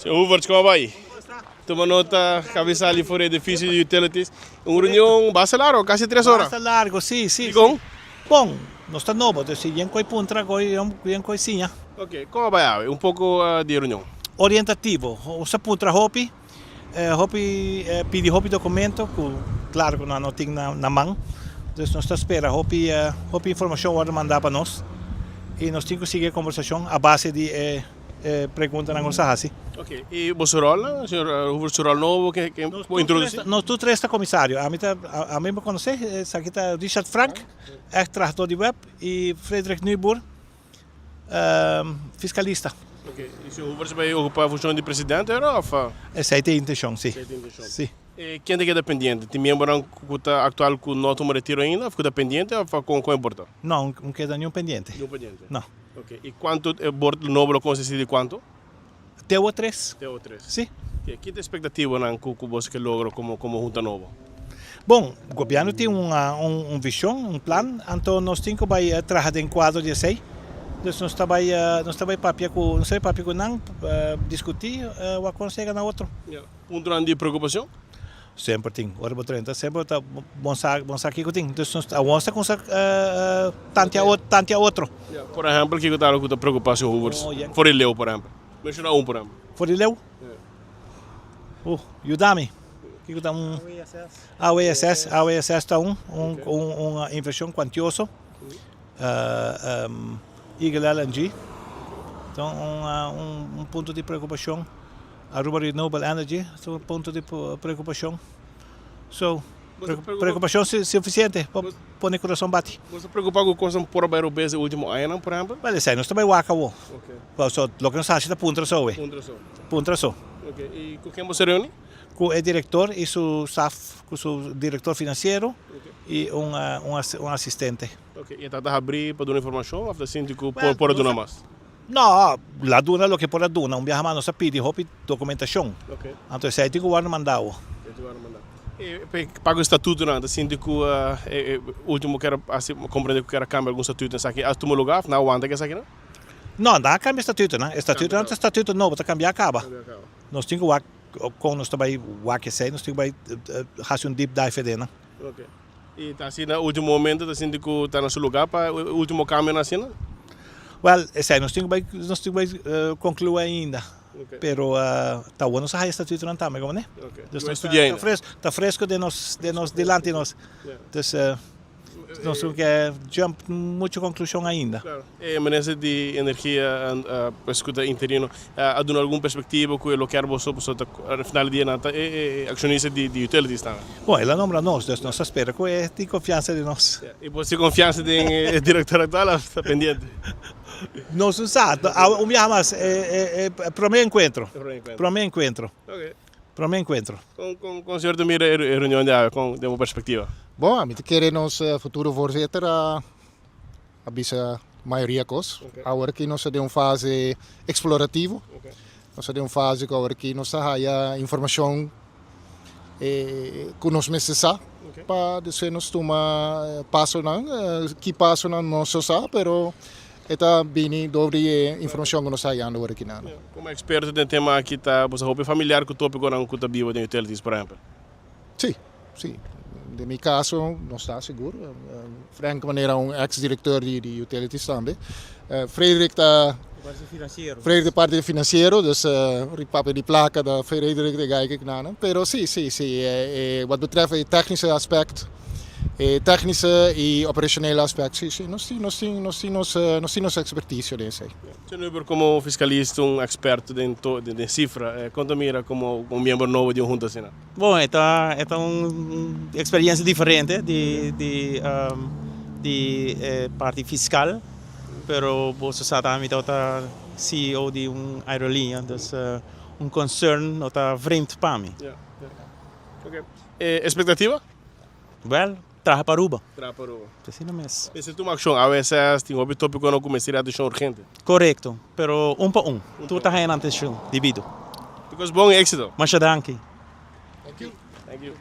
Señor Hoevertsz, como bay? Tuma nota, cabe sali for e edificio di Utilities. Un reunion basta largo, casi 3 ora. Basta largo, si. Dicon? Bon, nos ta nobo, dus yen coi puntra, yen coi siña. Ok, con a bay awe? Un poco di reunion. Orientativo. Nos a puntra hopi, pidi hopi documento, cu claro cu no tin na man. Dus nos ta spera hopi informacion wordo manda pa nos. Y nos tin cu sigui e conversacion a base di preguntanan cu nos a haci. Ok, y bo rol, señor Hoevertsz, su rol nobo cu bo introduci? Nos tur tres ta comisario. Ami mi conoce, esaki ta Richard Frank, echt trahador di WEB, y Frederik Nijboer, fiscalista. Ok, y señor Hoevertsz bay ocupa funcion di presidente ahora of? Esey ta e intencion, si. Esey ta e intencion. Si. Y ken ta keda pendiente? Tin miembronan cu ta actual cu no a tuma retiro ainda of cu ta pendiente of con e por ta? No, no keda ningun pendiente. Ningun pendiente? No. Ok, y cuanto e board nobo lo consisti di cuanto? Te o tres. Te o tres. Si. Ok, ki ta expectativanan cu bo ke logra como junta nobo? Bon, gobierno tin un vision, un plan, anto nos tin cu bay traha den cuadro di esey. Dus nos ta bay papia cu nan, discuti, wak conseha na otro. Ja. Puntonan di preocupacion? Semper tin. Ora bo 30, semper ta bon sa kico tin. Dus nos awor ta cuminsa tantia otro. Ja. Por ehempel, kico ta algo cu ta preocupa señor Hoevertsz? Oh, yeah. For di leu, por ehempel. Menciona un, por ehempel. For di leu? Yuda mi. Kico ta un? AWSS. AWSS ta un inversion cuantioso. Eagle LNG. Anto, un punto di preocupacion. Aruba Renewable Energy, un punto di preocupacion. So, preocupacion suficiente pa pone curason bati. Bo ta preocupa cu cosnan por bay robes e ultimo añanan, por ehempel? Well, esey nos ta bay wak awo. So, loke nos haci ta puntra so, we. Puntra so. Puntra so. Ok, y cu ken bo se reuni? Cu e director y su staff, cu su director financiero y un asistente. Ok, y e ta habri pa duna informacion of ta sinti cu por duna mas? No, el a duna loke por a duna. Un biaha mas nos a pidi hopi documentacion. Anto esey tin cu wordo manda. E pago estatutonan, ta sinti cu ultimo kier comprende cu kier cambia algun statuto esaki a tuma lugar of nan a wanta cu esaki no? No, nan a cambia estatutonan. Estatutonan ta estatuto nobo, ta cambia caba. Nos tin cu wak con nos ta bay wak esey, nos tin cu bay haci un deep dive aden. Ok. Y ta asina ultimo momento ta sinti cu ta na su lugar pa ultimo cambio na asina? Well, esey nos tin cu bay conclui ainda. Pero ta bueno sa haya estatutonan tambe, como ne? Ok. Dus nos studia ainda. Ta fresco den nos dilanti nos. Dus nos tin cu jump mucho conclusion ainda. Claro. E minister di Energia, pues cu ta interino, a duna algun perspectiva cu lo kier boso ta al final di dia nan ta e accionista di Utilities tambe? Bon, el a nombra nos, dus nos ta spera cu e tin confiansa den nos. Y bo tin confiansa den e director actual of ta pendiente? Nos no sa. Un biaha mas, prome encuentro. Prome encuentro. Prome encuentro. Con señor ta mira e reunion di awe, con den bo perspectiva? Bon, ami ta kere nos futuro voorzitter a bisa mayoria cos. Awor cu nos ta den un fase explorativo. Nos ta den un fase cu awor cu nos ta haya informacion cu nos mester sa pa despues nos tuma pasonan. Ki pasonan nos no sa, pero e ta bini door di e informacion cu nos ta hayando awor aki nan. Como experto den tema aki ta bo sa hopi familiar cu topiconan cu ta biba den Utilities, por ehempel? Si. Den mi caso, no ta sigur. Frank manera un ex-director di Utilities tambe. Frederik ta Parti financiero. Frederik di parti financiero, dus papia di placa da Frederik de kijk ik naar. Pero si. Wat betreft het technische aspect, technische y operationele aspect, si, nos tin nos expertise den esey. Señor, como fiscalista, un experto den cifra, con ta mira como un miembro nobo di un junta asina? Bon, e ta un experiencia diferente di parti fiscal, pero bo sa tambe ta CEO di un aerolinea, dus un concern no ta vreemd pa mi. Ok. Expectativa? Well, traha pa Aruba. Traha pa Aruba. Asina mes. Mester tuma accion, AWSS, tin hopi topico no cu mester atencion urgente. Correcto, pero un pa un. Tur ta haya atencion, debido. Because bon exito. Masha danki. Thank you. Thank you.